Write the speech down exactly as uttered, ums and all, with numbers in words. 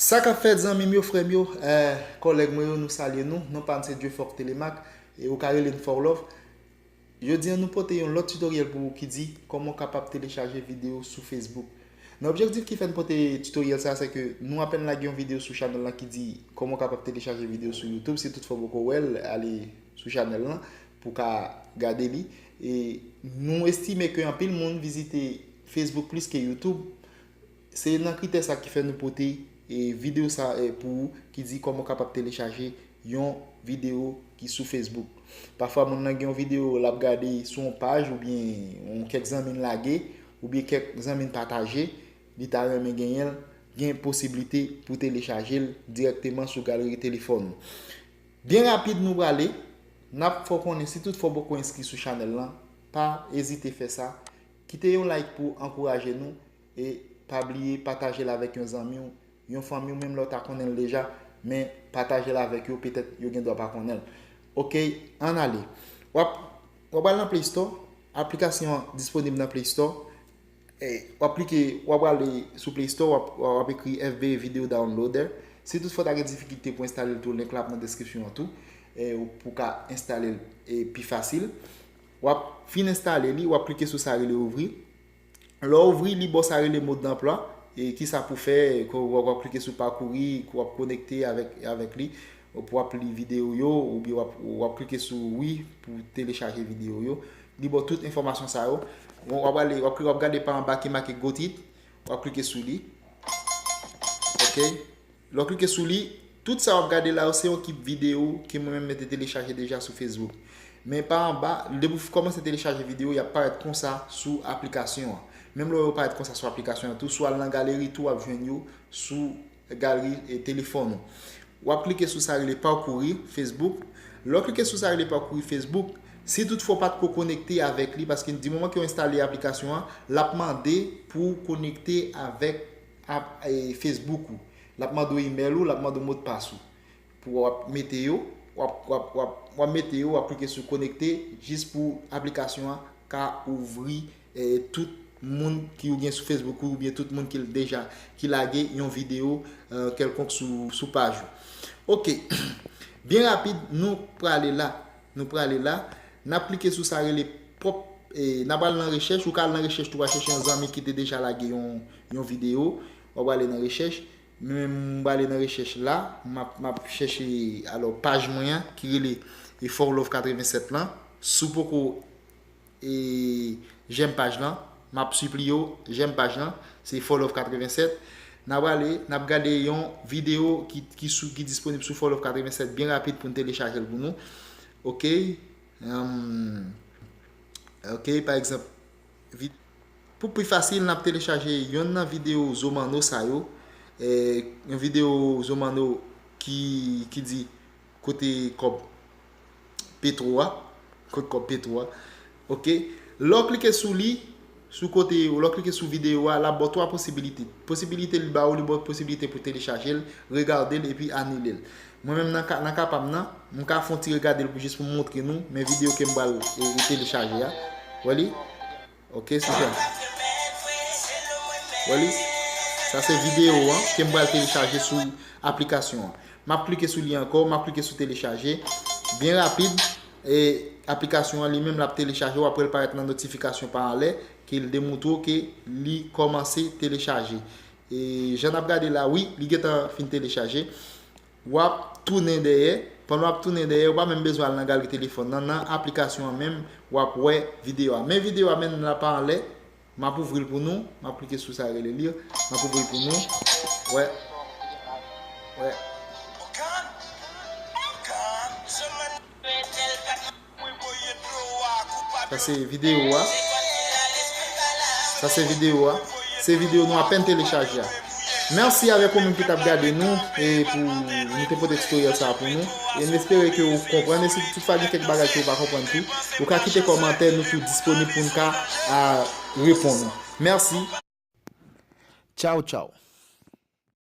Sa k ap fèt, zanmi m yo, frè m yo, eh, kòlèg mwen yo, nou salye nou. Non pa m se Dieufort Telemaque, e ou ka rele m Forlove. Jodi a, nou pote yon lòt tutoriel pou ou ki di kòman w kapab telechaje videyo sou Facebook. Nan objektif ki fè n pote tutoriel sa, se ke nou apèn lage yon videyo sou chanèl la ki di kòman w kapab telechaje videyo sou YouTube. Si toutfwa w poko wè l, ale sou chanèl lan pou w ka gade li. E nou estime ke anpil moun vizite Facebook plis ke YouTube. Se nan kritè sa ki fè nou pote, e, videyo sa, e, pou ou ki di kòman w kapab telechaje yon videyo ki sou Facebook. Pafwa, moun nan gen yon videyo l ap gade sou yon paj oubyen yon kèk zanmi l lage oubyen kèk zanmi l pataje, li ta renmen genyen l, gen posiblite pou telechaje l dirèkteman sou galeri telefòn ou. Byen rapid nou prale, n ap fè w konnen si toutfwa w poko enskri sou chanèl lan, pa ezite fè sa, kite yon like pou ankouraje nou e pa bliye pataje l avèk yon zanmi w, yon fanmi w, menm lè w ta konnen l deja, men pataje l avèk yo, petèt yo gen dwa pa konnen l. Oke, ann ale. W ap, w ap al nan Play Store, aplikasyon an disponib nan Play Store. E, w ap klike, w ap ale sou Play Store, w ap, w ap ekri F B Video Downloader. Si toutfwa w ta gen difikilte pou enstale l tou, link la ap nan deskripsyon an tou, e, ou, pou w ka enstale l, e, pi fasil. W ap fin enstale li, w ap klike sou sa rele ouvri. Lè w ouvri, li ba w sa rele mode d'emploi, e kisa pou fè, ke w, w ap klike sou parcourir, ke w ap konekte avèk, avèk li, pou w ap li videyo yo, oubyen w ap, w ap klike sou wi pou telechaje videyo yo. Li ba w tout enfòmasyon sa yo. Bon, w ap ale, w ap, w ap gade pa anba ki make Got It, w ap klike sou li. Oke. Lè w klike sou li, tout sa w ap gade la yo se yon kip videyo ke mwen menm mwen te telechaje deja sou Facebook. Men pa anba, depi w kòmanse telechaje videyo, y ap parèt konsa sou aplikasyon an. Menm lè yo parèt konsa sou aplikasyon an tou, si w al nan galeri tou, w ap jwenn yo sou galeri, e, telefòn ou. W ap klike sou sa rele Parcourir Facebook. Lè w klike sou sa rele Parcourir Facebook, si toutfwa w pa t ko konekte avèk li, paske di moman ke w enstale aplikasyon an, l ap mande pou w konekte avèk ap, e, Facebook ou. L ap mande w imèl ou, l ap mande w modpas ou. Pou w ap mete yo, w ap, w ap, w ap, w ap mete yo, w ap klike sou konekte, jis pou aplikasyon an ka ouvri, e, tout moun ki ou gen sou Facebook ou, oubyen tout moun ki deja, ki lage yon videyo, e, kèlkonk sou, sou paj ou. Oke. Byen rapid, nou prale la. Nou prale la. N ap klike sou sa rele pwòp, e, n ap al nan rechèch, ou ka al nan rechèch tou, w a chèche yon zanmi ki te deja lage yon, yon videyo, w ap ale nan rechèch. Men m prale nan rechèch la, m ap, m ap chèche, alò, paj mwen an, ki rele, e, Forlove katrevennsèt lan. Si w poko, e, jèm paj lan, m ap sipliye w, jèm paj lan, se Forlove katrevennsèt. N ap prale, n ap gade yon videyo ki, ki sou, ki disponib sou Forlove katrevennsèt byen rapid pou n telechaje l pou nou. Oke. Em, oke, pa egzanp, vi-, pou pi fasil, n ap telechaje yonn nan videyo Zomano sa yo. E, yon videyo Zomano ki, ki di kote kòb Petwo a, kote kòb Petwo a. Oke. Lè w klike sou li, sou kote, lè w klike sou videyo a, l ap ba w twa posibilite. Posibilite li ba w, li ba w posibilite pou telechaje l, regade l, epi anile l. Mwen menm nan ka, nan ka pa m nan, m ka fè yon ti regade l pou jis pou m montre nou, men videyo ke m pral, e, e, telechaje a. Wè li? Oke, sipè. Wè li? Sa se videyo an ke m pral telechaje sou aplikasyon an. M ap klike sou li ankò, m ap klike sou telechaje. Byen rapid, e, aplikasyon an li menm l ap telechaje, w ap wè l parèt nan notifikasyon pa anlè, ke l demontre w ke li kòmanse telechaje. E jan n ap gade la, wi, li gentan fin telechaje. W ap tounen dèyè. Pandan w ap tounen dèyè, ou pa menm bezwen al nan galeri telefòn nan. Nan aplikasyon an menm, w ap wè videyo a. Men videyo a menm la pa anlè. M ap ouvri l pou nou. M ap klike sou sa rele li. M ap ouvri l pou nou. Wè. Wè. Sa se videyo a. Sa se videyo a. Se videyo nou apèn telechaje a. Mèsi avèk ou menm ki t ap gade nou e pou nou te pote tutorial sa a pou nou. E m espere ke ou konprann. E si toutfwa gen kèk bagay ke ou pa konprann tou, ou ka kite kòmantè, nou tou disponib pou n ka, a, reponn ou. Mèsi. Tchaw, tchaw.